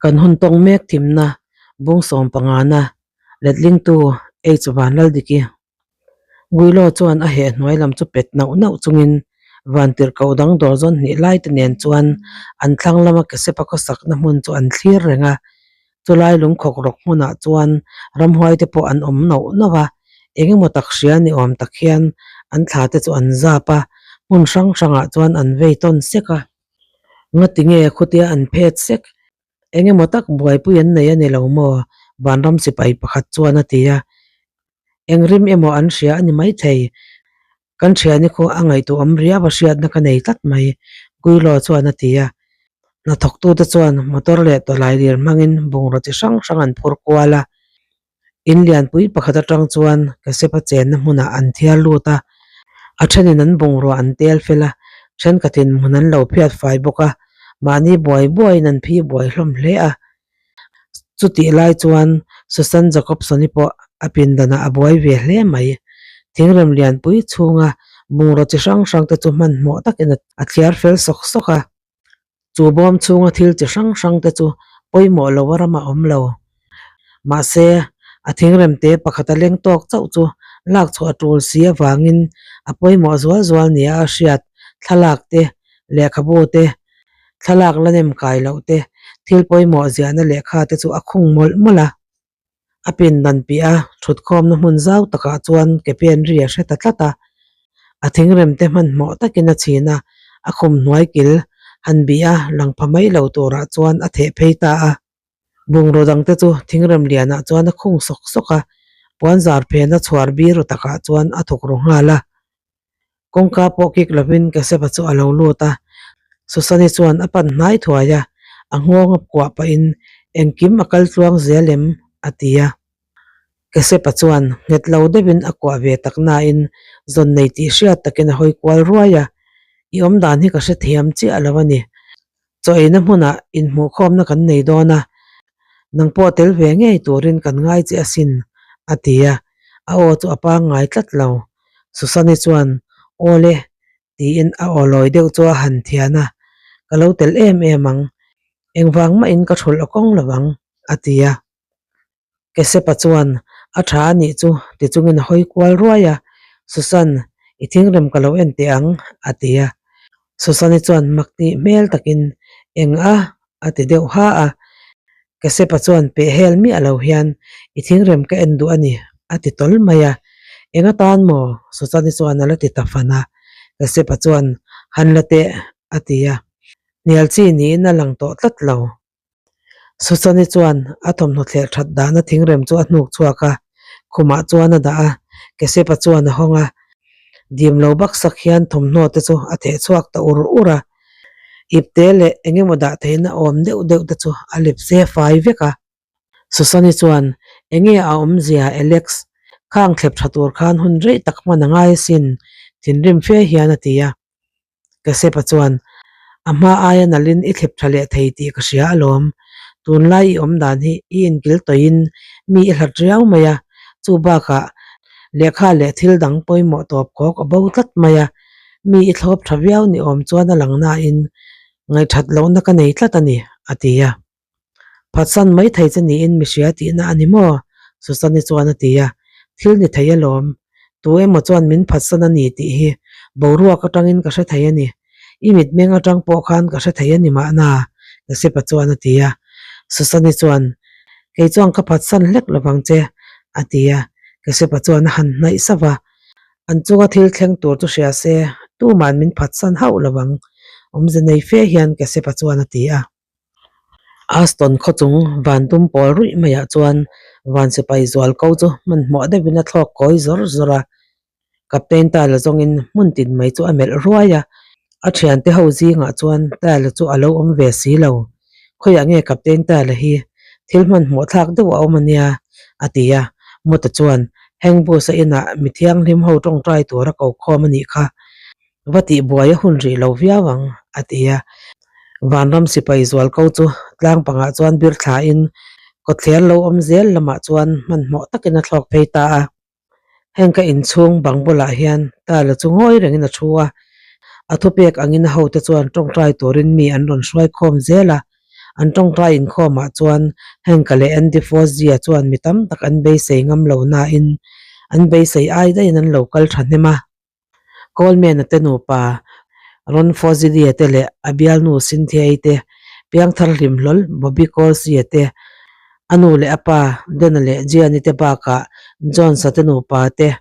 Kan hun tawng mek thimna bung sawm pangana letlingtu H Vanlaldiki Guilo chuan a heh hnuai lam chu pet nauh nauh chungin vantirh koh dang dawr zawn hnih lai te nen chuan an thlang lama Kesepa khawsakna hmun chu an thlir reng a. Chulai lungkhawk rawk hmunah chuan ramhuai te pawh an awm nauh nauh a, eng emaw tak hria ni awm tak hian an thla te chu an zap a, hmun hrang hrangah chuan an vei tawn sek a. Ngati nge khutia an phet sek? Eng emaw tak buaipui an nei a ni lo maw? Vanram sipai pakhat chuan a ti a. Eng rim emaw an hria a ni maithei. Kan thiani khu a ngaihtuah awm riau a hriatna ka nei tlat mai, Guilo chuan a ti a. Hnathawktute chuan motor leh tawlai lir hmangin bungraw chi hrang hrang an phur kual a. In lianpui pakhat atang chuan Kesepa chenna hmunah an thiar lut a, a thenin an bungrua an tel fel a, thenkhatin hmun an lo phiat fai bawk a, mahni buai buaiin an phi buai hlawm hle a. Chutih lai chuan Susan Jacobson-i pawh a pindanah a buai ve hle mai. Thingrem lianpui chhunga bungraw chi hrang hrang te chu hmanhmawh takin a thliar fel sawk sawk a. Chu bawm chhunga thil chi hrang hrang te chu pawimawh lo a ramah awm lo. Mahse, a thingrem te pakhat a leng tawk chauh chu lak chhuah a tul si avangin a pawimawh zual zual nia a hriat thlalak te, lehkhabu te, thlalak la nem kai loh te, thil pawimawh ziahna lehkha te chu a khung mawlh mawlh a. A pindan piah a thutkhawmna hmun zau takah chuan ke pen ri a hre ta tlat a, a thingrem te hmanhmawh takin a chhin a, a khum hnuai kil han bih a lang pha mai lo turah chuan a theh phei ta a. Bungraw dang te chu thingrem lianah chuan a khung sawk sawk a, puan zar phena chhuar biru takah chuan a thawk ru nghal a. Kawngka pawh kik lovin Kesepa chu a lo lut a, Susani chuan a pan hnai thuai a, a nghawng a kuah pahin engkim a kal tluang zel em? a ti a. Kesepa chuan nghet lo deuhin a kuah ve tak nain zawn nei tih hriat takin a hawi kual ruai a, I awm dan hi ka hrethiam chiah lo a ni. Chaw eina hmunah inhmuhkhawmna kan nei dawn a, nang pawh tel ve ngei turin kan ngai che asin, a ti a, a aw chu a pangngai tlat lo. Susani chuan, Aw le, tiin a aw lawi deuh chu a han thian a, Ka lo tel em em ang, engvang mahin ka thulh a kawng lo ang, a ti a. Kesepa chuan, A tha a nih chu, ti chungin a hawi kual ruai a, Susan, i thingrem ka lo en teh ang, a ti a. Susani chuan mak tih hmel takin, Eng a? a ti deuh ha a. Kesepa chuan peh hel miah lo hian, I thingrem ka en duh a ni, a ti tawl mai a. Eng atan maw? Susani chuan a la ti ta fan a. Kesepa chuan, Han la teh, a ti a. Hnial chi niin a lang tawh tlat lo. Susani chuan a thawmhnaw thleh that dahna thingrem chu a hnuk chhuak a, khumah chuan a dah a, Kesepa chuan a hawng a, dim lo baksak hian thawmhnaw te chu a theh chhuak ta ur ur a, ipte leh eng emaw dah theihna awm deuh deuh te chu a lep se fai vek a. Susani chuan, Enge a awmzia Alex, khang thlep tha tur khan hun rei tak hman a ngai asin, thinrim fe hian a ti a. Kesepa chuan, A hma aia nalhin i thlep tha leh thei tih ka hria alawm. Tunlai i awm dan hi i inkil tawhin mi i hlat riau mai a, chu bakah lehkha leh thil dang pawimawh tawp khawk a bo tlat mai a, mi i thlawp tha viau ni awm chuan a lang nain ngaihthat lohna ka nei tlat a ni, a ti a. Phatsan mai thei che niin mi hria tihna a ni maw? Susani chuan a ti a, Thil ni thei alawm. Tu emaw chuan min phatsan a ni tih hi boruak atangin ka hre thei a ni. I mitmeng atang pawh khan ka hre thei a ni mahna, Josepa chuan a ti a. Susani chuan, Kei chuan ka phatsan hlek lovang che, a ti a. Josepa chuan a han hnaih sauh a. An chunga thil thleng tur chu hria se, tuma'n min phatsan hauh lovang, awmze nei fe hian Josepa chuan a ti a. Aston khawchung van dum pawl ruih maiah chuan van sipai zual ko chu hmanhmawh deuhin a thlawk kawi zawr zawr a. Captain Tyler zawngin hmun tin mai chu a melh ruai a, a thiante ho zingah chuan Tyler chu a lo awm ve si lo. Khawiah nge Captain Tyler hi thil hmanhmawh thlak deuh a awm ania? a ti a. Mawta chuan Hank Bus-a inah mi thianghlim ho tawngtai tur a ko khawm a nih kha. Va tih buai a hun rih lo viau ang, a ti a. Vanram sipai zual ko chu tlang pangah chuan bir thlain kawtthler lo awm zel lamah chuan hmanhmawh takin a thlawk phei ta a. Heng ka inchhung bang bulah hian Tyler chu ngawi rengin a thu a, a thupek angin a hote chuan tawngtai turin mi an rawn hruai khawm zel a. An tawngtai inkhawmah chuan Hank-a leh Andy Fozzie-a chuan mi tam tak an beisei ngam lo nain an beisei ai daihin an lo kal thahnem a. Coleman-a te nupa Ron Fozzie-a te leh a bialnu Cynthia-i te, piangthar hlim hlawl Bobby Colsey-a te, a nu leh a pa Dan-a leh Gianni te bakah Jones-a te nupa te,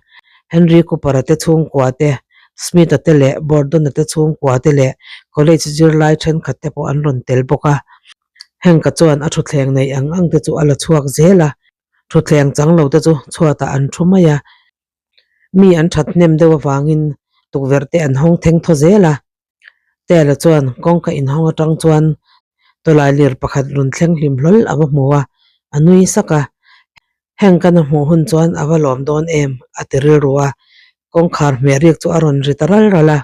Henry Cooper-a te chhungkua te, Smith-a te leh Bordon-a te chhungkua te leh college zirlai thenkhat te pawh an rawn tel bawk a. Hank-a chuan a thutthleng neih ang ang te chu a la chhuak zel a, thutthleng chang lo te chu chhuatah an thu mai a. Mi an that hnem deuh avangin tukverh te an hawng theng thaw zel a. Tela chuan kawngka inhawng atang chuan tawlai lir pakhat rawn thleng hlim hlawl a va hmu a, a nui sak a. Heng kan a hmuh hun chuan a va lawm dawn em? a ti rilru a, kawngkhar hmeh rik chu a rawn ri ta ral ral a.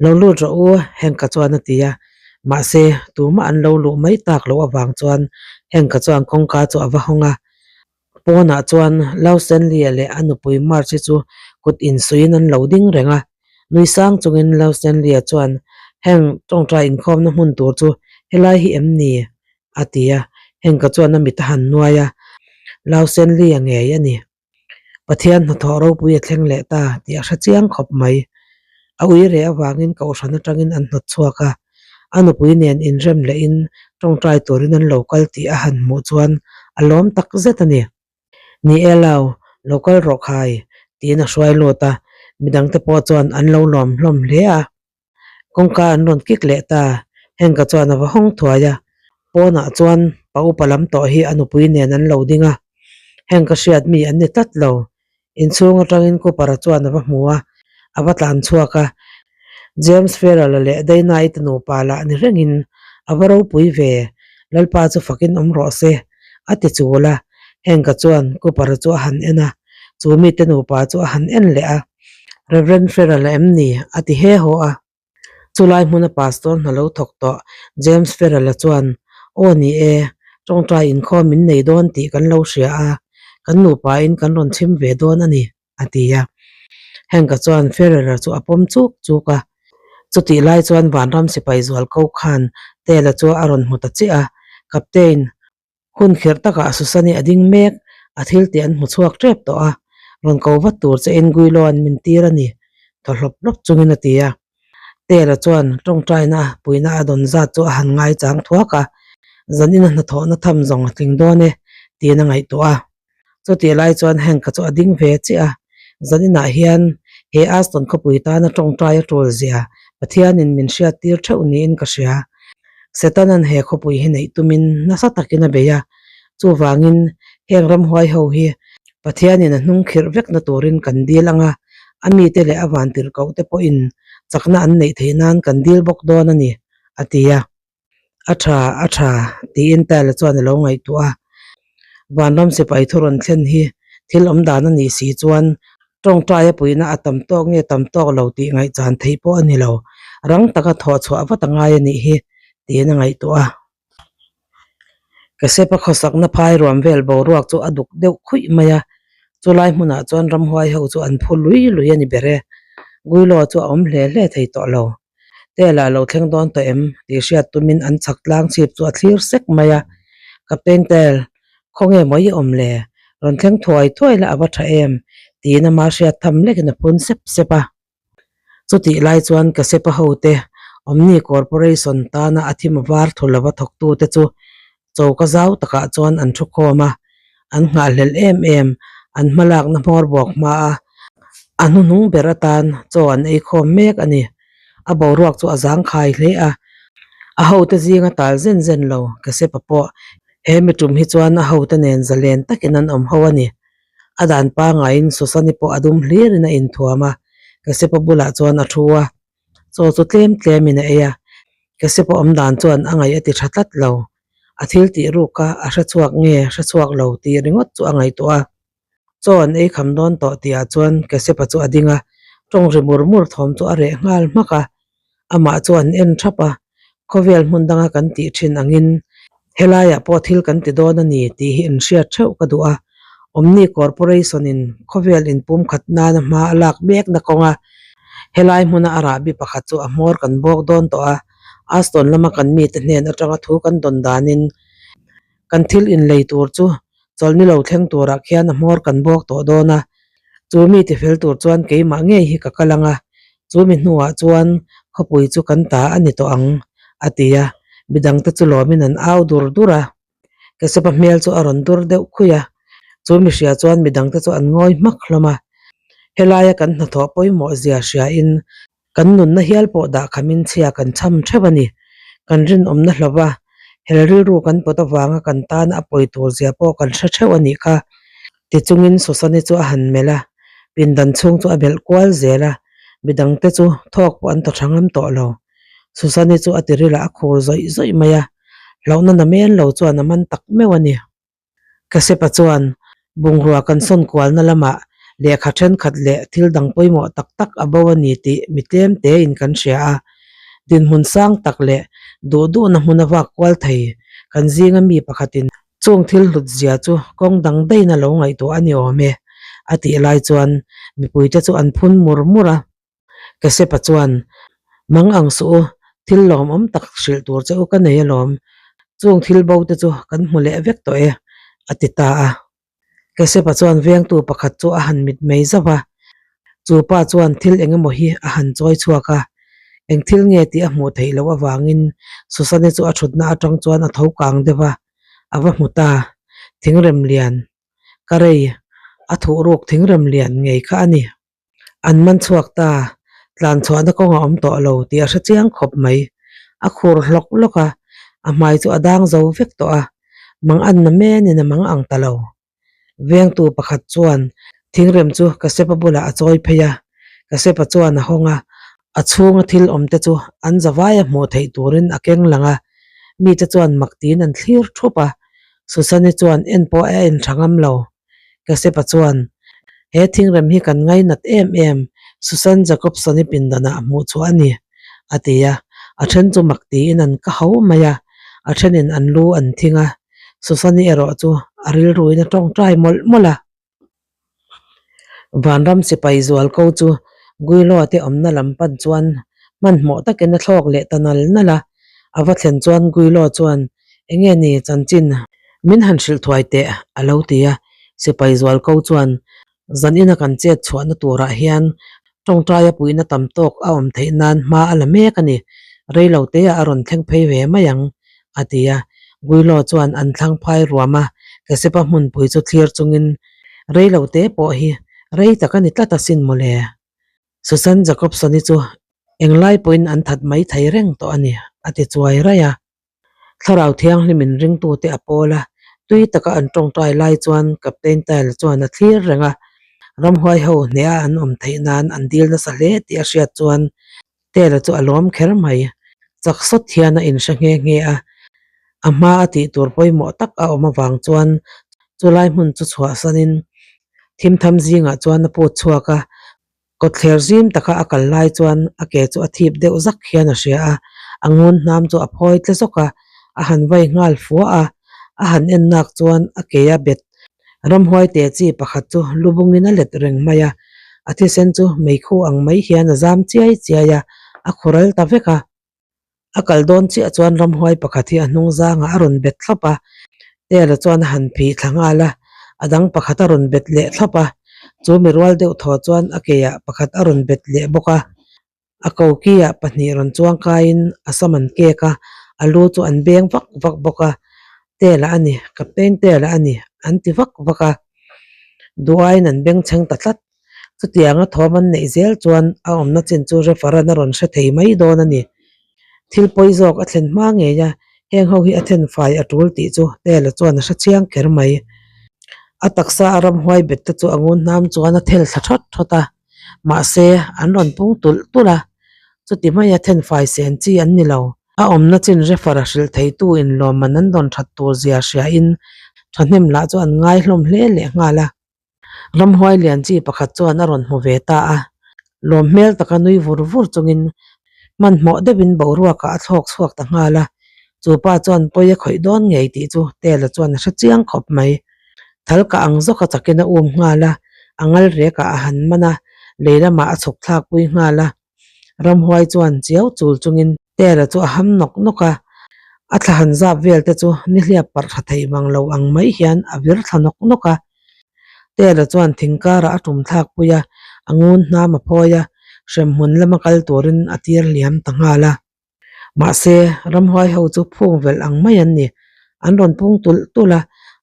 Lo lut rawh u, Henka chuan a ti a. Mahse, tumah an lo luh mai tak loh avang chuan Henka chuan kawngka chu a va hawng a. Pawnah chuan Lau Stanley-a leh a nupui March-i chu kut insuiin an lo ding reng a. Nui sang chungin Lau Stanley-a chuan, Heng tawngtai inkhawmna hmun tur chu helai hi em ni? a ti a. Henka chuan a mit a han nuai a, Lau Stanley-a ngei a ni. Pathian hnathawh ropui a thleng leh ta tih a hre chiang khawp mai. A ui reh avangin kohhran atangin an hnawt chhuak a, a nupui nen inrem lehin tawngtai turin an lo kal tih a han hmuh chuan a lawm tak zet a ni. Ni e lo, lo kal rawh khai, tiin a hruai lut a, midangte pawh chuan an lo lawm hlawm hle a. Kawngka an rawn kik leh ta, Henka chuan a va hawng thuai a, pawnah chuan pa upa lam tawh hi a nupui nen an lo ding a, Henka hriat mi an ni tlat lo. Inchhung atangin Cooper-a chuan a va hmu a, a va tlan chhuak a, James Farrell-a leh Dana-i te nupa lah ni rengin a va ropui ve, Lalpa chu fakin awm rawh se, a ti chul a, Henka chuan Cooper-a chu a han en a, chu mite nupa chu a han en leh a. Rev. Farrell a em ni? a ti he haw a. Chulai hmuna pastor hna lo thawk tawh James Farrell-a chuan, Aw ni e, tawngtai inkhawm min nei dawn tih kan lo hria a, kan nupain kan rawn chhim ve dawn a ni, a ti a. Hank-a chuan Farrell-a chu a pawm chuk chuk a. Chutih lai chuan Vanram sipai zual ko khan Tela chu a rawn hmu ta chiah a, Captain, Hun kherh takah Susani a ding mek, a thil tih an hmu chhuak tep tawh a, rawn ko vat tur che in Guilo an min tir a ni, thaw hlawp hlawp chungin a ti a. Tela chuan tawngtaina puina a dawn zat chu a han ngai chang thuak a, zanin a hnathawhna tham zawng a tling dawn e, tiin a ngaihtuah a. Chutih lai chuan Hank-a chu a ding ve chiah a, zaninah hian he Aston khawpui tana tawngtai a tul zia Pathianin min hriattir theuh niin ka hria. Setanan he khawpui hi neih tumin nasa takin a bei a, chuvangin heng ramhuai ho hi Pathianin a hnung khirh vekna turin kan dil ang a, a mite leh a vantirhkoh te pawhin chakna an neih theih nan kan dil bawk dawn a ni, a ti a. A tha, a tha, tiin Tyler chuan a lo ngaihtuah a. Vanram sipai thu rawn thlen hi thil awm dan a nih si chuan tawngtaia puihna a tam tawk nge tam tawk lo tih ngaihchan theih pawh a ni lo. Rang taka thawh chhuah vat a ngai a nih hi, tiin a ngaihtuah a. Kesepa khawsakna phai ruam vel boruak chu a duk deuh khuih mai a, chulai hmunah chuan ramhuai ho chu an phu lui lui a ni ber e. Guilo chu a awm hle hle thei tawh lo. Tela a lo thleng dawn tawh em tih hriat tumin an chhak tlang chhip chu a thlir sek mai a, Captain Tel, khawnge maw i awm le? Rawn thleng thuai thuai la a va tha em? tiin ama hriat tham lekin a phun sep sep a. Chutih lai chuan Kasepa hote Omni Corporation tana a thim var thu lova thawktute chu choka zau takah chuan an thu khawm a, an nghahhlelh em em, an hmalakna hmawr buak hma a, a hnuhnung ber atan chaw an ei khawm mek a ni. A boruak chu a zangkhai hle a, a hote zinga tal zen zen lo Kesepa pawh he mi tum hi chuan a hote nen zalen takin an awm ho a ni. A dan pangaiin Susani pawh a dum hlirin a inthuam a, Kesepa bulah chuan a thu a, Chaw chu tlem tlemin a ei a, Kesepa awm dan chuan a ngaih a ti tha tlat lo. A thil tih ruk kha a hre chhuak nge hre chhuak lo tih ringawt chu a ngaihtuah a. Chaw an ei kham dawn tawh tihah chuan Kesepa chu a ding a, tawng ri mur mur thawm chu a reh nghal hmak a. Amah chu an en thap a, khawvel hmun danga kan tih thin angin helaiah pawh thil kan ti dawn a ni tih hi inhriat theuh ka duh a. Omni Corporation in khawvel inpumkhat nana hma a lak mekna kawnga helai hmuna a rahbi pakhat chu a hmawr kan bawk dawn tawh a, Aston lama kan mite hnen atanga thu kan dawn danin kan thil inlei tur chu chawlhni lo thleng turah khian a hmawr kan bawk tawh dawn a, chu mi tifel tur chuan keimah ngei hi ka kal ang a, chu mi hnuah chuan khawpui chu kan ta a ni tawh ang, a ti a, midangte chu lawmin an au dur dur a. Kesepa hmel chu a rawn dur deuh khui a, chu mi hria chuan midangte chu an ngawi hmak hlawm a. Helaia kan hnathawh pawimawh zia hriain kan nunna hial pawh dah khamin chhia kan chham theuh a ni. Kan rinawmna hlauh a, hel rilru kan pawt avanga kan tan a pawi tur zia pawh kan hre theuh a nih kha. Tichungin Susani chu a han melh a, pindan chhung chu a belh kual zel a, midangte chu thawk pawh an thaw tha ngam tawh lo. Susani chu a tirilah a khur zawih zawih mai a, hlauhna na men lo chuan a man tak meuh a ni. Kasepa chuan bungrua kan sawn kualna lamah lehkha thenkhat leh thil dang pawimawh tak tak a bo a ni tih mi tlem tein kan hria a, dinhmun sang tak leh duh duhna hmun a vak kual thei kan zinga mi pakhatin chung thil hlut zia chu kawng dang daiin a lo ngaihtuah a ni awm e, a tih lai chuan mipuite chu an phun mur mur a. Kesepa chuan, Mang ang suh u, thil lawmawm tak hrilh tur che u ka nei alawm, chung thil bo te chu kan hmu leh vek tawh e, a ti ta a. Kesepa chuan vengtu pakhat chu a han mit mai zauh a, chu pa chuan thil eng emaw hi a han chawi chhuak a, eng thil nge tih a hmuh theih loh avangin Susani chu a thutna atang chuan a tho kang deuh a, a va hmu ta, thingrem lian, ka rei, a thuhruk thingrem lian ngei kha a ni. An man chhuak ta, tlan chhuahna kawng a awm tawh lo tih a hre chiang khawp mai. A khur hlawk hlawk a, a hmai chu a dang zo vek tawh a, mang anna menin a mang ang ta lo. Vengtu pakhat chuan thingrem chu Kasepa bulah a chawi phei a, Kasepa chuan a hawng a, a chhunga thil awm te chu an zavaia hmuh theih turin a keng lang a, mite chuan mak tiin an thlir thup a, Susani chuan en pawh a en tha ngam lo. Kasepa chuan, He thingrem hi kan ngainat em em, Susan Jacobson-i pindanah hmuh chhuah a ni, a ti a. A then chu mak tiin an ka ho mai a, a thenin an lu an thing a. Susan-i erawh chu a rilruin a tawngtai mawlh mawlh a. Vanram sipai zual ko chu Guiloa te awmna lam pan chuan hmanhmawh takin a thlawk leh ta nal nal a. A va thlen chuan Guiloa chuan, Enge ni chanchin min han hrilh thuai teh a lo ti a, sipai zual ko chuan zan ina kan chet chhuahna turah hian tawngtaia puihna tam tawk a awm theih nan hma a la mek a ni, reilo teah a rawn thleng phei ve mai ang a ti a, Guilo chuan an thlang phai ruam a, Kesepa hmunpui chu thlir chungin reilo te pawh hi rei tak a ni tlat asin mawle. Susan Jacobson-i chu englai pawhin an that mai thei reng tawh a ni a ti chuai raih a. Thlarau Thianghlim in ringtute a pawl a, tui taka an tawngtai lai chuan Captain Tyle chuan a thlir reng a, ramhuai ho hneha an awm theih nan an dil nasa hle tih a hriat chuan Tyle chu a lawm kher mai. Chak sawt hian a inhre nghe nghe a, a hma a tih tur pawimawh tak a awm avang chuan chulai hmun chu chhuahsanin thimtham zingah chuan a put chhuak a, Kawtthler zim taka a kal lai chuan a ke chu a thip deuh zak hian a hria a, a ngun hnam chu a phawi tle zawk a, a han vai nghal fua a, a han en nak chuan a ke a bet. Ramhuai te chi pakhat chu lu bungin a let reng mai a, a thisen chu meikhu ang mai hian a zam chiai chiai a, a khural ta vek a. A kal dawn chiah chuan ramhuai pakhat hi a hnung zangah a rawn bet thlawp a, Tela chuan a han phih thla nghal a, a dang pakhat a rawn bet leh thlawp a, chu mi rual deuh thaw chuan a keiah pakhat a rawn bet leh bawk a, a kokiah pahnih rawn chuang kaiin a sam an kek a, a lu chu an beng vak vak bawk a, Tela a ni, Captain Tela a ni an ti vak vak a, duhaiin an bengchheng ta tlat. Chutianga thawm an neih zel chuan a awmna chin chu referan a rawn hre thei mai dawn a ni. Thil pawi zawk a thlen hma ngei a, heng ho hi a then fai a tul tih chu Tela chuan a hre chiang kher mai. A taksa a ramhuai bet te chu a ngun hnam chuan a thel thla thawt thawt a, mahse an rawn pung tulh tulh a, chuti maia then fai sen chi an ni lo. A awmna chin refer a hrilh theitu in lawmman an dawn that tur zia hriain thahnem lah chu an ngai hlawm hle leh nghal a. Ramhuai lian chi pakhat chuan a rawn hmu ve ta a, lawm hmel taka nui vur vur chungin hmanhmawh deuhin boruakah a thlawk chhuak ta nghal a, chu pa chuan pawi a khawih dawn ngei tih chu Tela chuan a hre chiang khawp mai. Thal kah ang zawka chakin a um nghal a, a ngal rekah a han man a, lei lamah a chhuk thlak pui nghal a. Ramhuai chuan chiau chul chungin. Tela chu a ham nawk nawk a, a thla han zap vel te chu nihliap parh tha thei mang lo ang mai hian a vir thla nawk nawk a. Tela chuan thing karah a tum thlak pui a, a ngun hnam a phawi a, hremhmun lama kal turin a tir liam ta nghal a. Mahse, ramhuai ho chu phung velh ang mai an ni. An rawn pung tulh tulh a,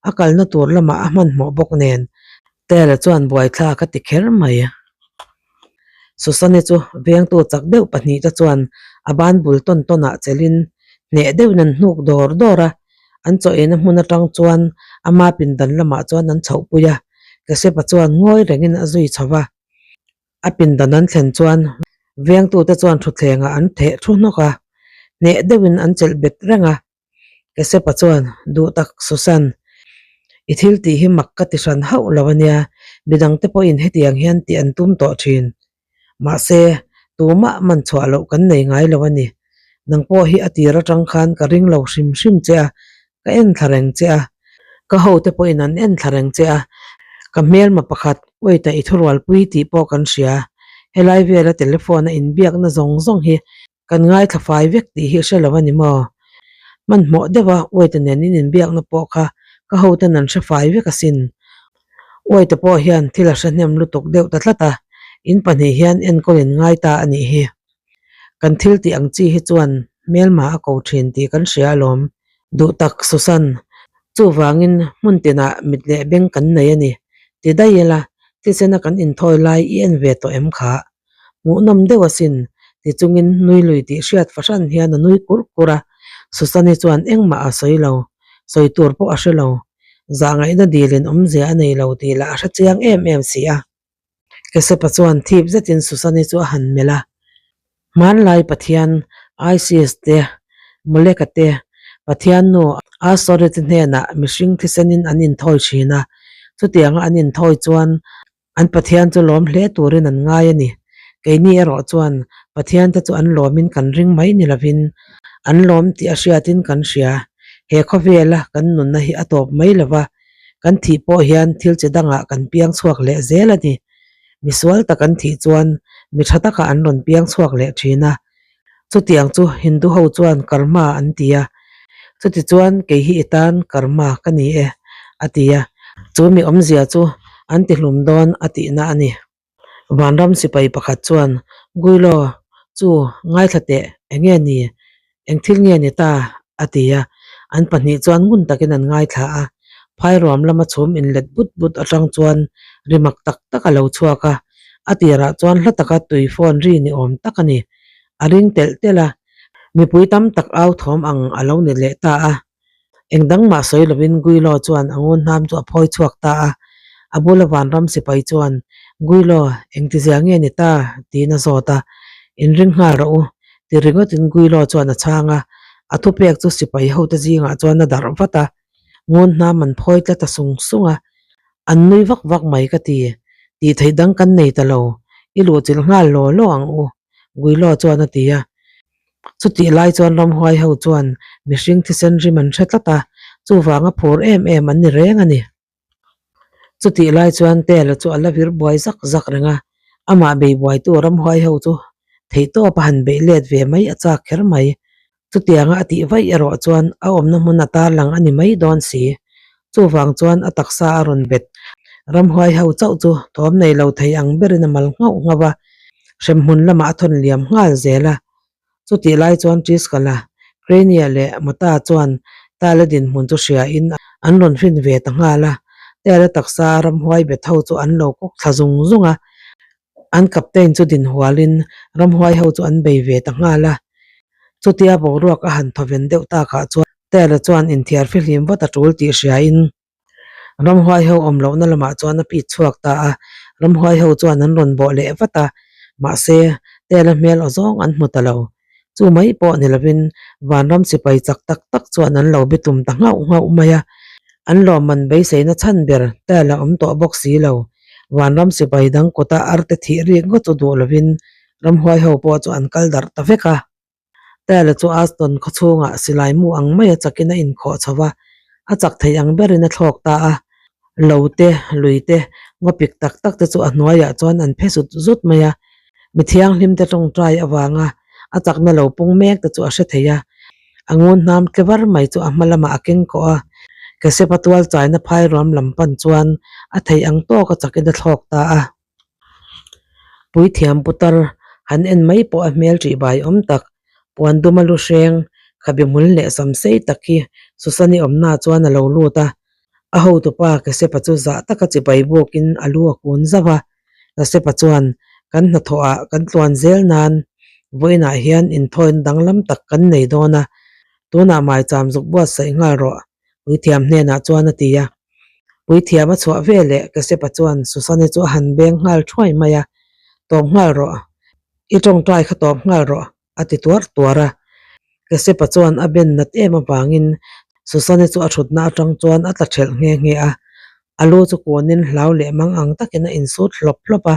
a kalna tur lamah a hmanhmawh bawk nen. Tela chuan buaithlak a ti kher mai. Susani chu vengtu chak deuh pahnihte chuan a ban bul tawn tawnah chelhin hneh deuhin an hnuk dawr dawr a, an chaw eina hmun atang chuan ama pindan lamah chuan an chhohpui a, Kesepa chuan ngawi rengin a zui chho va. A pindan an thlen chuan vengtute chuan thutthlengah an theh thu hnawk a, hneh deuhin an chelh bet reng a. Kesepa chuan, Duh tak Susan, i thil tih hi mak ka ti hran hauh lo a nia, midangte pawhin hetiang hian tih an tum tawh thin. Mahse, tumah man chhuah loh kan nei ngai lo a ni. Nang pawh hi a tir atang khan ka ring lo hrim hrim che a, ka en thla reng che a, ka hote pawhin an en thla reng che a, ka hmelma pakhat Wait-a i thurualpui tih pawh kan hria. Helai vela telephone a inbiakna zawng zawng hi kan ngaithla fai vek tih hi hre lo a ni maw? Hmanhmawh deuha Wait-a nen in inbiakna pawh kha ka hoten an hre fai vek asin. Wait-a pawh hian thil a hre hnem lutuk deuh ta tlat a, in pahnih hian enkawl in ngai ta a nih hi. Kan thil tih ang chi hi chuan hmelma a ko thin tih kan hria alawm. Duh tak Susan, chuvangin hmun tinah mit leh beng kan nei a ni. Ti daih ila, thisena kan inthawi lai i en ve tawh em kha? Hmuhnawm deuh asin, ti chungin nui lui tih hriat fahran hian a nui kur kur a. Susan-i chuan engmah a sawi lo, sawi tur pawh a hre lo. Zahngaihna dilin awmzia a nei lo tih lah a hre chiang em em si a. Kesepa chuan thip zetin Susani chu a han melh a, Hmanlai Pathian Isis te, Moleka te, Pathian nu Asori te hnenah mihring thisenin an inthawi thin a, chutianga an inthawi chuan an Pathian chu lawm hle turin an ngai a ni. Keini erawh chuan Pathian te chu an lawmin kan ring mai ni lovin an lawm tih a hriatin kan hria. He khawvela kan nunna hi a tawp mai lova, Kan thih pawh hian thil chi dangah kan piang chhuak leh zel a ni. Misual tak an thih chuan mi tha takah an rawn piang chhuak leh thin a. Chutiang chu Hindu ho chuan karma an ti a. Chutichuan kei hi i tan karma ka ni e, a ti a. Chu mi awmzia chu an ti hlum dawn a tihna a ni. Vanram sipai pakhat chuan, Guilo, chu ngaithla teh, enge ni? Eng thil nge ni ta? a ti a. An pahnih chuan ngun takin an ngaithla a. Phairuam lama chhum inlet but but atang chuan ri mak tak tak a lo chhuak a. A tirah chuan hla taka tui phone ri ni awm tak a ni. A ring telh telh a. Mipui tam tak au thawm ang a lo ni leh ta a. Eng dang mah sawi lovin Guilo chuan a ngun hnam chu a phawi chhuak ta a. A bula vanram sipai chuan, Guilo, engtizia nge ni ta? tiin a zawt a. Inring nghal rawh u, ti ringawtin Guilo chuan a chhang a. A thupek chu sipai hote zingah chuan a darh vat a. Ngun hnam an phawi tlat a sung sung a. An nui vak vak mai ka ti. Tih theih dang kan nei ta lo. I luhchilh nghal law law ang u, Guilo chuan a ti a. Chutih lai chuan ramhuai ho chuan mihring thisen rim an hre tlat a, chuvanga phur em em an ni reng a ni. Chutih lai chuan Tela chu a la vir buai zak zak reng a, amah bei buaitu ramhuai ho chu theihtawp a han beih let ve mai a chak kher mai. Chutianga a tih vaih erawh chuan a awmna hmun a tarlang a ni mai dawn si. Chuvang chuan a taksa a rawn bet. Ramhuai ho chauh chu thawm nei lo thei ang berin a mal nghauh nghauh a, hremhmun lamah a thawn liam nghal zel a. Chutih lai chuan Triskala, Crania leh Mota chuan Tala dinhmun chu hriain an rawn hrin ve ta nghal a. Tala taksa ramhuai bet ho chu an lo kawk thla zung zung a. An captain chu dinhualin ramhuai ho chu an bei ve ta nghal a. Chutia boruak a han thawven deuh takah chuan Tela chuan inthiar fihlim vat a tul tih hriain ramhuai ho awm lohna lamah chuan a pit chhuak ta a. Ramhuai ho chuan an rawn bawh leh vat a, mahse Tela hmel aw zawng an hmu ta lo. Chu mai pawh ni lovin vanram sipai chak tak tak chuan an lo be tum ta nghauh nghauh mai a. An lawmman beiseina chhan ber Tela awm tawh bawk si lo. Vanram sipai dang kawta arte thih rik ngawt chu duh lovin ramhuai ho pawh chu an kal darh ta vek a. Tela chu Aston khaw chhungah silai mu ang maia chakin a inkhawh chho va, a chak thei ang berin a thlawk ta a. Lo te, lui te, ngawpik tak tak te chu a hnuaiah chuan an phe zut zut mai a. Mi thianghlim te tawngtai avanga A chakna lo pung mek te chu a hre thei a, a ngun hnam tle var mai chu a hma lamah a keng kawh a. Kesepa tual chaina phai ruam lam pan chuan a theih ang tawk a chakin a thlawk ta a. Puithiam putar han en mai pawh a hmel ṭih bai awm tak, puan duma lu hreng, khabe hmul leh sam sei tak hi Susani awmna chuan a lo lut a. A hotupa Kesepa chu zah taka chibai bukin a lu a kun zauh a. Kesepa chuan, Kan hnathawhah kan tluan zel nan vawiinah hian inthawina danglam tak kan nei dawn a, tunah maicham zuk buatsaih nghal rawh, Puithiam hnenah chuan a ti a. Puithiam a chhuah ve leh Kesepa chuan Susani chu a han beng nghal thuai mai a, Tawp nghal rawh, i tawngtai kha tawp nghal rawh, a ti tuar tuar a. Kesepa chuan a ben nat em avangin Susani chu a thutna atang chuan a tla thelh nghe nghe a. A lu chu kunin hlau leh mang ang takin a insut hlawp hlawp a.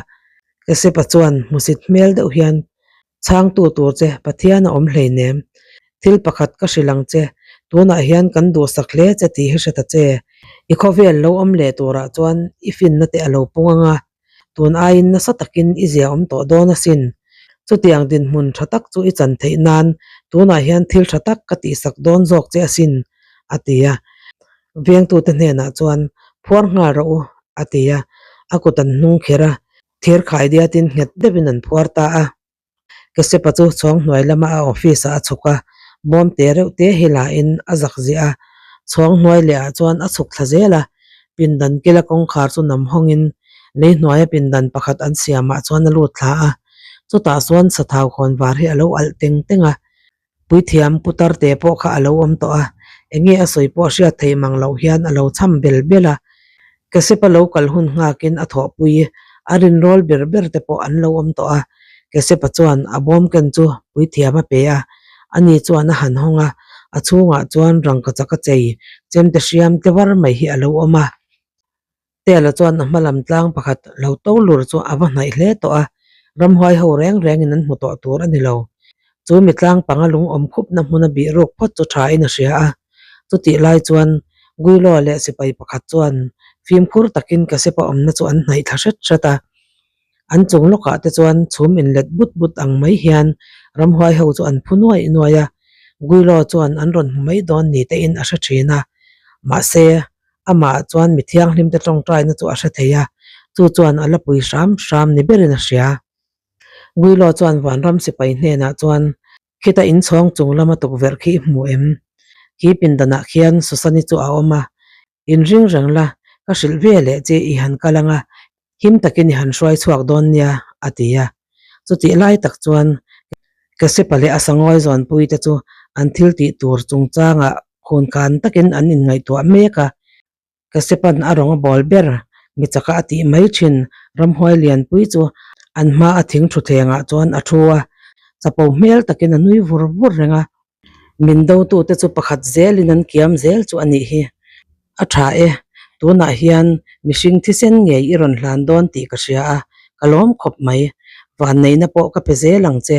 Kesepa chuan hmusit hmel deuh hian Chhangtu tur che Pathian a awm hleinem. Thil pakhat ka hrilh ang che, tunah hian kan duhsak hle che tih hi hre ta che. I khawvel lo awm leh turah chuan i finna te a lo pung ang a, tun aiin nasa takin i zia awm tawh dawn asin. Chutiang dinhmun tha tak chu i chan theih nan tunah hian thil tha tak ka tihsak dawn zawk che asin, a ti a. Vengtute hnenah chuan, Phuar nghal rawh u, a ti a, a kut an hnung kher a. Thir khai diatin nghet deuhin an phuar ta a. Kesepa chu chhawng hnuai lama a office ah a chhuk a, bawm te reuh te hi la in a zak ziah a. Chhawng hnuai leh ah chuan a chhuk thla zel a, pindan kila kawngkhar chu nam hawng in lei hnuaia pindan pakhat an siam ah chuan a lut thla a. Chutah chuan sathau khawn var hi a lo alh teng teng a. Puithiam putar te pawh kha a lo awm tawh a, enge a sawi pawh hriat theih mang loh hian a lo cham bel bel a. Kesepa lo kal hun nghakin a thawhpui a rinrawl ber ber te pawh an lo awm tawh a. Kesepa chuan a bawm ken chu puithiam a pe a, ani chuan a han hawng a, a chhungah chuan rangkachak a chei chemte hriam te var mai hi a lo awm a. Tela chuan a hma lam tlang pakhat lo to lur chu a va hnaih hle tawh a, ramhuai ho reng rengin an hmu tawh tur a ni lo. Chu mi tlang panga lung awm khupna hmuna bih ruk phawt chu thain a hria a. Chutih lai chuan Guilo leh sipai pakhat chuan fimkhur takin Kasepa awmna chu an hnaih thla hret hret a. An chung lawkah te chuan chhum inlet but but ang mai hian ramhuai ho chu an phu nuaih nuaih a, Guilo chuan an rawn hmu mai dawn ni tein a hre thin a. Mahse, Amah chuan mi thianghlimte tawngtaina chu a hre thei a, chu chuan a la pui hram hram ni berin a hria. Guilo chuan Vanram sipai hnenah chuan, Khita inchhawng chung lama tukverh khi i hmu em? Khi pindanah khian Susani chu a awm a, inring reng la, ka hrilh ve leh che i han kal ang a, him takin i han hruai chhuak dawn nia, a ti a. Chutih lai tak chuan Kesepa leh a sangawi zawnpuite chu an thil tih tur chungchangah khunkan takin an inngaihtuah mek a. Kesepa'n a rawng a bawl ber, mi chaka a tih mai thin ramhuai lianpui chu an hma a thing thutthlengah chuan a thu a, chapo hmel takin a nui vur vur reng a. Min dotute chu pakhat zelin an kiam zel chu a nih hi. A tha e, tunah hian mihring thisen ngei i rawn hlan dawn tih ka hria a, ka lawm khawp mai. Vanneihna pawh ka pe zel ang che,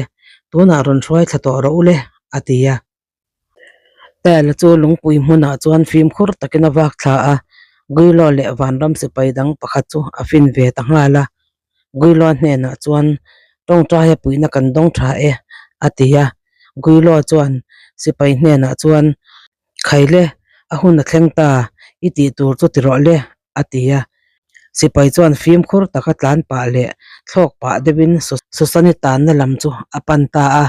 tunah rawn hruai thla tawh rawh u le, a ti a. Tela chu lungpui hmunah chuan fimkhur takin a vak thla a, Guilo leh Vanram sipai dang pakhat chu a fin ve ta nghal a. Guiloa hnenah chuan tawngtaia puihna kan dawng tha e a ti a, Guiloa chuan sipai hnenah chuan Khaile a hun a thleng ta i tih tur chu ti rawh le a ti a, sipai chuan fimkhur taka tlan pah leh thlawk pah deuhin Susani tanna lam chu a pan ta a.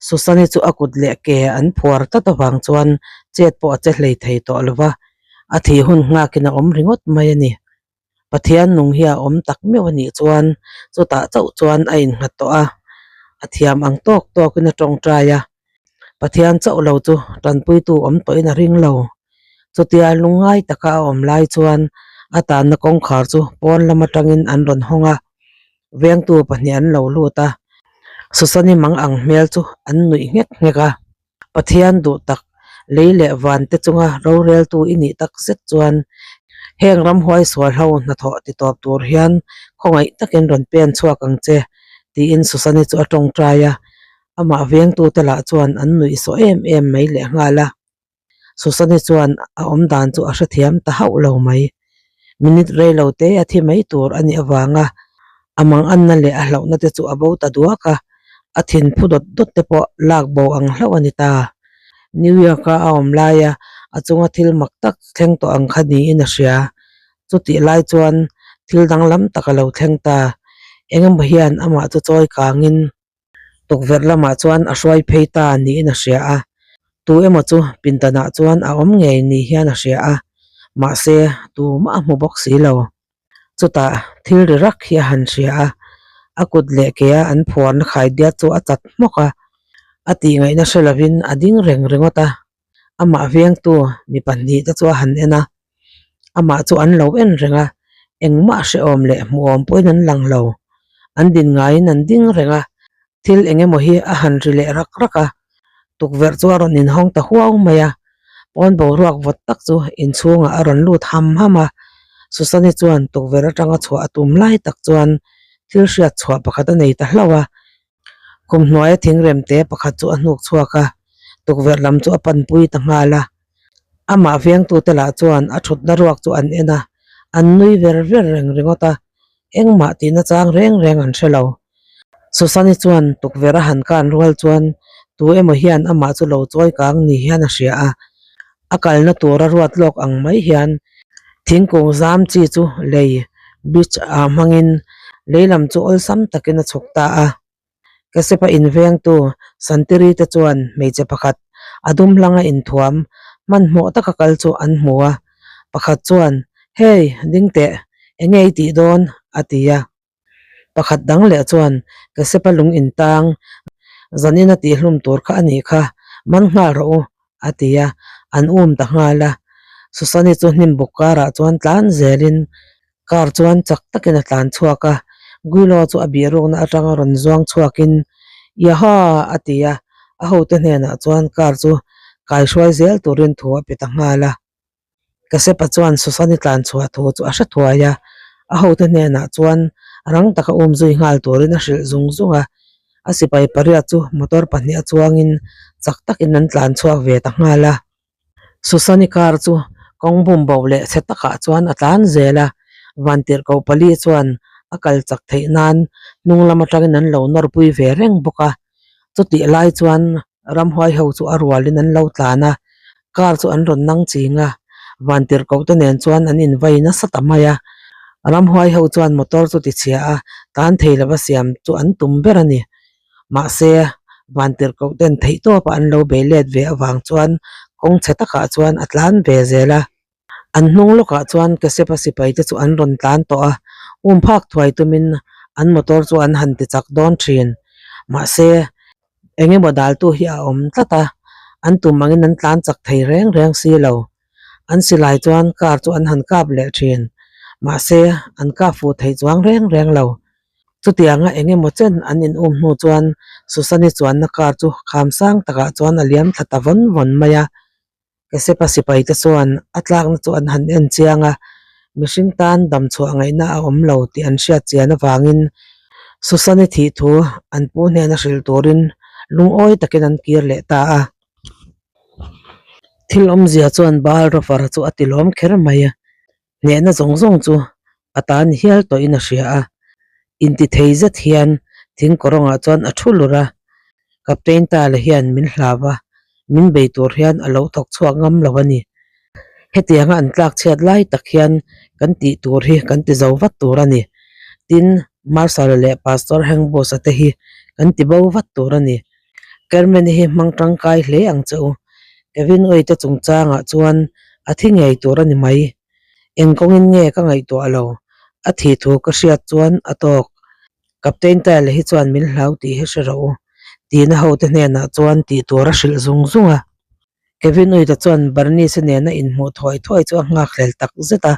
Susani chu a kut leh ke an phuar tlat avang chuan chet pawh a che hlei thei tawh lo va, a thih hun nghakin a awm ringawt mai a ni. Pathian nung hi a awm tak meuh a nih chuan chutah chauh chuan a innghat tawh a, a thiam ang tawk tawkin a tawngtai a, Pathian chauh lo chu tanpuitu awm tawhin a ring lo. Chutia lungngai taka a awm lai chuan a tanna kawngkhar chu pawn lam atangin an rawn hawng a, vengtu pahnih an lo lut a, Susani mang ang hmel chu an nuih nghek nghek a. Pathian duh tak, lei leh van te chunga roreltu i nih tak zet chuan heng ramhuai sual ho hnathawh ti tawp tur hian khawngaih takin rawn pen chhuak ang che, tiin Susani chu a tawngtai a. Amah vengtute lah chuan an nuih sawh em em mai lehnghal a. Susani chuan a awm dan chu a hrethiam ta hauh lo mai. Minute rei lo te a thi mai tur a nih avanga a manganna leh a hlauhna te chu a bo ta duak a. A thin phu dawt dawt te pawh lak bo ang hlauh a ni ta. New York a a awm laia a chunga thil mak tak thleng tawh ang kha niin a hria. Chutih lai chuan thil danglam tak a lo thleng ta. Engemaw hian amah chu chawi kangin tukverh lamah chuan a hruai phei ta niin a hria a. Tu emaw chu pindanah chuan a awm ngei ni hian a hria a, mahse tumah a hmu bawk si lo. Chutah thil ri rak hi a han hria a, a kut leh ke a an phuarna khaidiat chu a chat hmawk a, a tihngaihna hre lovin a ding reng ringawt a, amah vengtu mi pahnihte chu a han en a, amah chu an lo en reng a, engmah hrehawm leh hmuhawm pawhin an lang lo, an din ngaiin an ding reng a, thil eng emaw hi a han ri leh rak rak a, tukverh chu a rawn inhawng ta huau mai a, pawn boruak vawt tak chu inchhungah a rawn lut ham ham a, Susani chuan tukverh atanga chhuah a tum lai tak chuan thil hriat chhuah pakhat a nei ta hlauh a, khum hnuaia thingrem te pakhat chu a hnuk chhuak a, tukverh lam chu a panpui ta nghal a, amah vengtute lah chuan a thutna ruak chu an en a, an nui ver ver reng ringawt a, engmah tihna chang reng reng an hre lo. Susani chuan tukverh a han kan rual chuan tu emaw hian amah chu lo chawi kang ni hian a hria a, a kalna tura ruat lawk ang mai hian thingkung zam chi chu lei, beach, ah hmangin lei lam chu awlsam takin a chhuk ta a. Kesepa invengtu Santiri te chuan hmeichhe pakhat a dum hlanga inthuam hmanhmawh taka kal chu an hmu a, pakhat chuan, Hey, ding teh, enge i tih dawn? a ti a. Pakhat dang leh chuan Kesepa lung intang zanin a tihhlum tur kha a nih kha, man nghal rawh u, a ti a, an um ta nghal a. Susani chu hnim buk karah chuan tlan zelin Car chuan chak takin a tlan chhuak a, Guilo chu a bihrukna atanga rawn zuang chhuakin, Yaha! a ti a, a hote hnenah chuan car chu kaihruai zel turin thu a pe ta nghal a. Kasepa chuan Susani tlan chhuah thu chu a hre thuai a, a hote hnenah chuan rang taka um zui nghal turin a hrilh zung zung a, a sipai pariat chu motor pahniha chuangin chak takin an tlan chhuak ve ta nghal a. Susani car chu kawng bum bo leh chhe takah chuan a tlan zel a, Vantirhkoh pali chuan a kal chak theih nan hnung lam atangin an lo nawrpui ve reng bawk a. Chutih lai chuan ramhuai ho chu a rualin an lo tlan a, car chu an rawn nang ching a, Vantirhkoh te nen chuan an invai nasa ta mai a. Ramhuai ho chuan motor chu tichhia a, tan thei lova siam chu an tum ber a ni. Mahse, Vantirhkoh ten theihtawpa an lo bei let ve avang chuan kawng chhe takah chuan a tlan ve zel a. An hnung lawkah chuan Kesepa sipai te chu an rawn tlan tawh a, um phak thuai tumin an motor chu an han ti chak dawn thin. Mahse, eng emaw daltu hi a awm tlat a, an tum angin an tlan chak thei reng reng si lo. An silai chuan car chu an han kap leh thin. Mahse, an kap fuh thei chuang reng reng lo. Chutianga eng emaw chen an in um hnu chuan Susani chuanna car chu kham sang takah chuan a liam thla ta vawn vawn mai a. Kesepa sipai te chuan a tlakna chu an han en chiang a, mihring tan dam chhuah ngaihna a awm lo tih an hriat chian avangin Susani thih thu an pu hnena hrilh turin lungawi takin an kir leh ta a. Thil awmzia chuan Baal Rover chu a ti lawm kher mai a. Hnehna zawng zawng chu a tan hial tawhin a hria a, intithei zet hian thing kawrawngah chuan a thu lur a, Captain Tale hian min hlau a, min bei tur hian a lo thawk chhuak ngam lo a ni. Hetianga an tlak chhiat lai tak hian kan tih tur hi kan ti zo vat tur a ni. Tin, Marshal leh Pastor Hank Boss-a te hi kan ti bo vat tur a ni. Carmen-i hi hmang tangkai hle ang che u. Kevin Oite chungchangah chuan a thi ngei tur a ni mai. Eng kawngin nge ka ngaihtuah lo? A thi thu ka hriat chuan a tawk. Captain Tyler hi chuan min hlau tih hi hre rawh u. Tina hote hnenah chuan tih tur a hrilh zung zung a. Kevin Oite chuan Bernice nena inhmuh thuai thuai chu a nghakhlel tak zet a.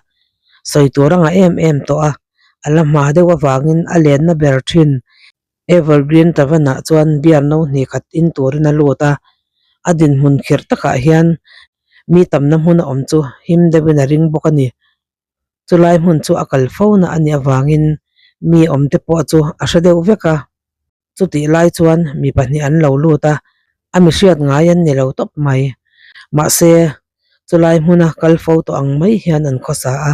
Sawi tur a ngah em em tawh a, a la hma deuh avangin a lenna ber thin. Evergreen Tavern-ah chuan beer no hnih khat in turin a lut a, a dinhmun khirh takah hian mi tamna hmun a awm chu him deuhin a ring bawk a ni. Chulai hmun chu a kal fo na a nih avangin mi awm te pawh chu a hre deuh vek a. Chutih lai chuan mi pahnih an lo lut a, a mi hriat ngai an ni lo tawp mai. Mahse, chulai hmuna kal fo tawh ang mai hian an khawsa a,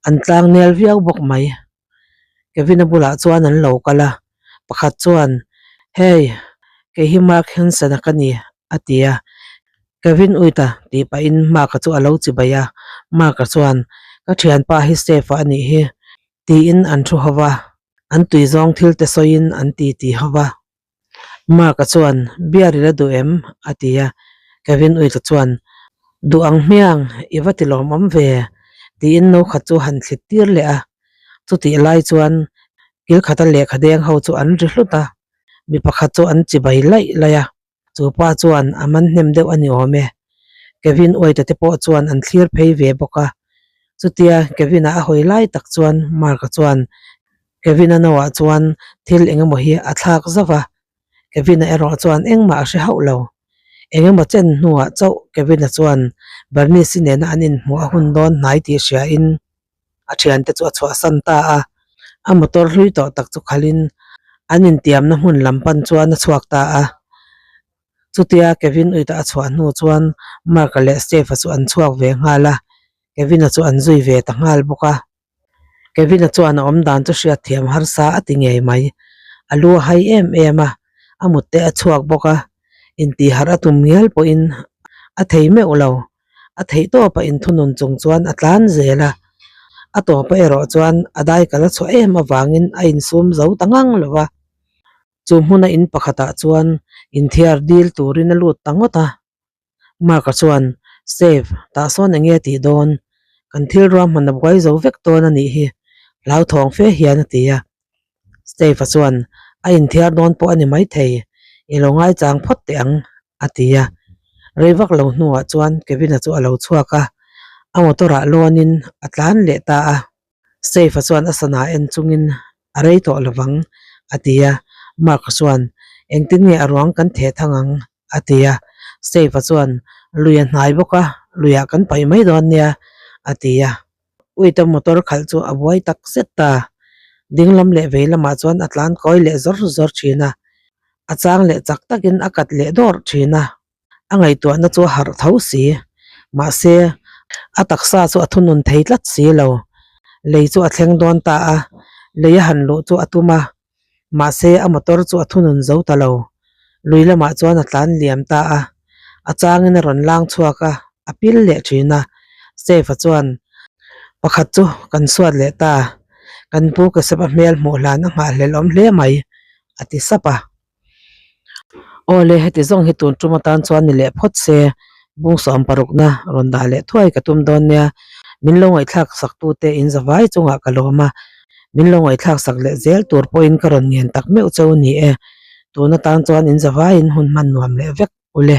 an tlang nel viau bawk mai. Kevin-a bulah chuan an lo kal a, pakhat chuan, Hey, kei hi Mark Hanson-a ka ni, a ti a. Kevin Uita tih pahin Mark-a chu a lo chibai a. Mark-a chuan, Ka thianpa hi Steve-a a nih hi, tiin an thu ho va. An tui zawng thil te sawiin an ti ti ho va. Mark-a chuan, Beer i la duh em? a ti a. Kevin Uita chuan, Duh ang hmiang, i va ti lawmawm ve, tiin no khat chu han thlit tir leh a. Chutih lai chuan kil khata lehkha deng ho chu an ri hlut a, mi pakhat chu an chibai laih laih a, chu pa chuan a man hnem deuh a ni awm e. Kevin Uaita te pawh chuan an thlir phei ve bawk a, chutia Kevin-a a hawi lai tak chuan Mark-a chuan Kevin-a noah chuan thil eng emaw hi a thlak zauh a, Kevin-a erawh chuan engmah a hre hauh lo. Eng emaw chen hnuah chauh Kevin-a chuan Bernice-i nena an inhmuh a hun dawn hnai tih hriain a thiante chu a chhuahsan ta a, a motor hlui tawh tak chu khalhin an intiamna hmun lam pan chuan a chhuak ta a. Chutia Kevin Uita a chhuah hnu chuan Mark-a leh Steve-a chu an chhuak ve nghal a, Kevin-a chu an zui ve ta nghal bawk a. Kevin-a chuan a awm dan chu hriatthiam harsa a ti ngei mai. A lu a hai em em a, a mut te a chhuak bawk a, intihharh a tum ngial pawhin a thei meuh lo. A theih tawpa inthunun chung chuan a tlan zel a, a tawpa erawh chuan a daikal a chhuah em avangin a insum zo ta ngang lo va. Chu hmuna in pakhatah chuan inthiar dil turin a lut ta ngawt a. Mark-a chuan, Steve, tah sawn eng nge tih dawn? Kan thil ruahman a buai zo vek dawn a nih hi, hlauthawng fe hian a ti a. Steve-a chuan, A inthiar dawn pawh a ni maithei, i lo ngaichang phawt teh ang, a ti a. Rei vak lo hnuah chuan Kevin-a chu a lo chhuak a, a motor-ah lawnin a tlan leh ta a. Steve-a chuan a sana en chungin, A rei tawh lo vang, a ti a. Mark-a chuan, Engtin nge a ruang kan theh thang ang? a ti a. Steve-a chuan, Lui a hnai bawk a, luiah kan paih mai dawn nia, a ti a. Uite motor khalh chu a buai tak zet ta. Ding lam leh vei lamah chuan a tlan kawi leh zawr zawr thin a, a chang leh chak takin a kat leh dawrh thin a. A ngaihtuahna chu a harh tho si. Mahse, a taksa chu a thunun thei tlat si lo. Lei chu a thleng dawn ta a, lei a han luh chu a tum a. Mahse, a motor chu a thunun zo ta lo. Lui lamah chuan a tlan liam ta a. A changin a rawn lang chhuak a, a pil leh thin a. Steve-a chuan, Pakhat chu kan suat leh ta. Kan pu Kesep-a hmel hmuh hlan a nghahhlelh awm hle mai, a ti sap a. Aw le, heti zawng hi tun tum atan chuan ni leh phawt se, bung sawm parukna rawn dah leh thuai ka tum dawn nia. Min lo ngaihthlak sak tute in zavai chungah ka lawm a, min lo ngaihthlak sak leh zel tur pawhin ka rawn ngen tak meuh cheu ni e. Tun atan chuan in zavaiin hun hman nuam leh vek u le.